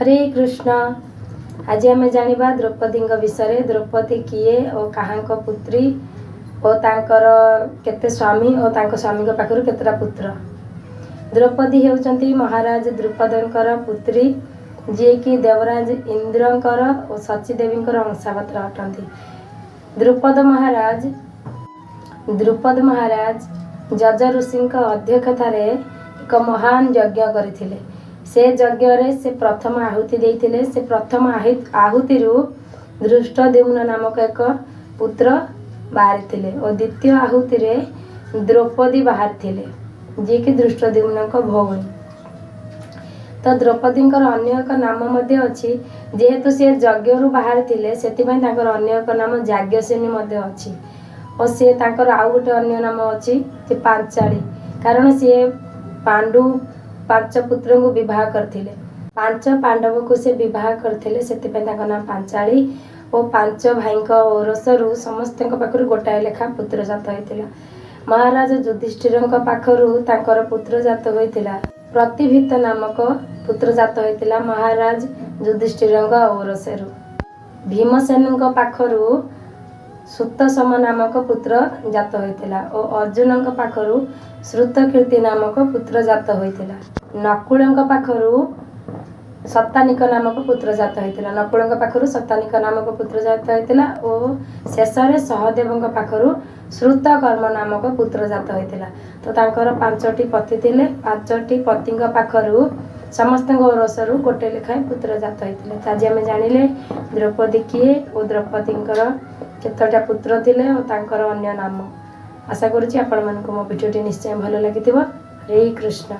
ହରେ କୃଷ୍ଣ। ଆଜି ଆମେ ଜାଣିବା ଦ୍ରୌପଦୀଙ୍କ ବିଷୟରେ। ଦ୍ରୌପଦୀ କିଏ ଓ କାହାଙ୍କ ପୁତ୍ରୀ ଓ ତାଙ୍କର କେତେ ସ୍ୱାମୀ ଓ ତାଙ୍କ ସ୍ୱାମୀଙ୍କ ପାଖରୁ କେତେଟା ପୁତ୍ର। ଦ୍ରୌପଦୀ ହେଉଛନ୍ତି ମହାରାଜ ଦ୍ରୁପଦଙ୍କର ପୁତ୍ରୀ, ଯିଏକି ଦେବରାଜ ଇନ୍ଦ୍ରଙ୍କର ଓ ସଚୀଦେବୀଙ୍କର ଅଂଶାବତାର ଅଟନ୍ତି। ଦ୍ରୁପଦ ମହାରାଜ ଯଜ ଋଷିଙ୍କ ଅଧ୍ୟକ୍ଷତାରେ ଏକ ମହାନ ଯଜ୍ଞ କରିଥିଲେ। ସେ ଯଜ୍ଞରେ ସେ ପ୍ରଥମ ଆହୁତି ଦେଇଥିଲେ। ସେ ପ୍ରଥମ ଆହୁତିରୁ ଧୃଷ୍ଟଦ୍ୟୁମ୍ନ ନାମକ ଏକ ପୁତ୍ର ବାହାରିଥିଲେ ଓ ଦ୍ୱିତୀୟ ଆହୁତିରେ ଦ୍ରୌପଦୀ ବାହାରିଥିଲେ, ଯିଏକି ଧୃଷ୍ଟଦ୍ୟୁମ୍ନଙ୍କ ଭଉଣୀ। ତ ଦ୍ରୌପଦୀଙ୍କର ଅନ୍ୟ ଏକ ନାମ ମଧ୍ୟ ଅଛି। ଯେହେତୁ ସେ ଯଜ୍ଞରୁ ବାହାରିଥିଲେ, ସେଥିପାଇଁ ତାଙ୍କର ଅନ୍ୟ ଏକ ନାମ ଯାଜ୍ଞସେନୀ ମଧ୍ୟ ଅଛି ଓ ସିଏ ତାଙ୍କର ଆଉ ଗୋଟେ ଅନ୍ୟ ନାମ ଅଛି ଯେ ପାଞ୍ଚାଳୀ, କାରଣ ସିଏ ପାଣ୍ଡୁ ପାଞ୍ଚ ପୁତ୍ରଙ୍କୁ ବିବାହ କରିଥିଲେ। ପାଞ୍ଚ ପାଣ୍ଡବକୁ ସେ ବିବାହ କରିଥିଲେ, ସେଥିପାଇଁ ତାଙ୍କ ନାଁ ପାଞ୍ଚାଳୀ। ଓ ପାଞ୍ଚ ଭାଇଙ୍କ ଔରସରୁ ସମସ୍ତଙ୍କ ପାଖରୁ ଗୋଟାଏ ଲେଖା ପୁତ୍ର ଜାତ ହୋଇଥିଲା। ମହାରାଜ ଯୁଧିଷ୍ଠିରଙ୍କ ପାଖରୁ ତାଙ୍କର ପୁତ୍ର ଜାତ ହୋଇଥିଲା। ପ୍ରତିଭିତ ନାମକ ପୁତ୍ର ଜାତ ହୋଇଥିଲା ମହାରାଜ ଯୁଧିଷ୍ଠିରଙ୍କ ଔରସରୁ। ଭୀମସେନଙ୍କ ପାଖରୁ ସୁତସମ ନାମକ ପୁତ୍ର ଜାତ ହୋଇଥିଲା ଓ ଅର୍ଜୁନଙ୍କ ପାଖରୁ ଶ୍ରୁତକୀର୍ତ୍ତି ନାମକ ପୁତ୍ର ଜାତ ହୋଇଥିଲା। ନକୁଳଙ୍କ ପାଖରୁ ଶତାନିକ ନାମକ ପୁତ୍ର ଜାତ ହୋଇଥିଲା। ନକୁଳଙ୍କ ପାଖରୁ ଶତାନିକ ନାମକ ପୁତ୍ର ଜାତ ହୋଇଥିଲା ଓ ଶେଷରେ ସହଦେବଙ୍କ ପାଖରୁ ଶ୍ରୁତକର୍ମ ନାମକ ପୁତ୍ର ଜାତ ହୋଇଥିଲା। ତ ତାଙ୍କର ପାଞ୍ଚଟି ପତି ଥିଲେ। ପାଞ୍ଚଟି ପତିଙ୍କ ପାଖରୁ ସମସ୍ତଙ୍କ ଔରସରୁ ଗୋଟେ ଲେଖାଏଁ ପୁତ୍ର ଜାତ ହୋଇଥିଲେ। ତ ଆଜି ଆମେ ଜାଣିଲେ ଦ୍ରୌପଦୀ କିଏ ଓ ଦ୍ରୌପଦୀଙ୍କର କେତେଟା ପୁତ୍ର ଥିଲେ ଓ ତାଙ୍କର ଅନ୍ୟ ନାମ। ଆଶା କରୁଛି ଆପଣମାନଙ୍କୁ ମୋ ଭିଡ଼ିଓଟି ନିଶ୍ଚୟ ଭଲ ଲାଗିଥିବ। ହରେ କୃଷ୍ଣ।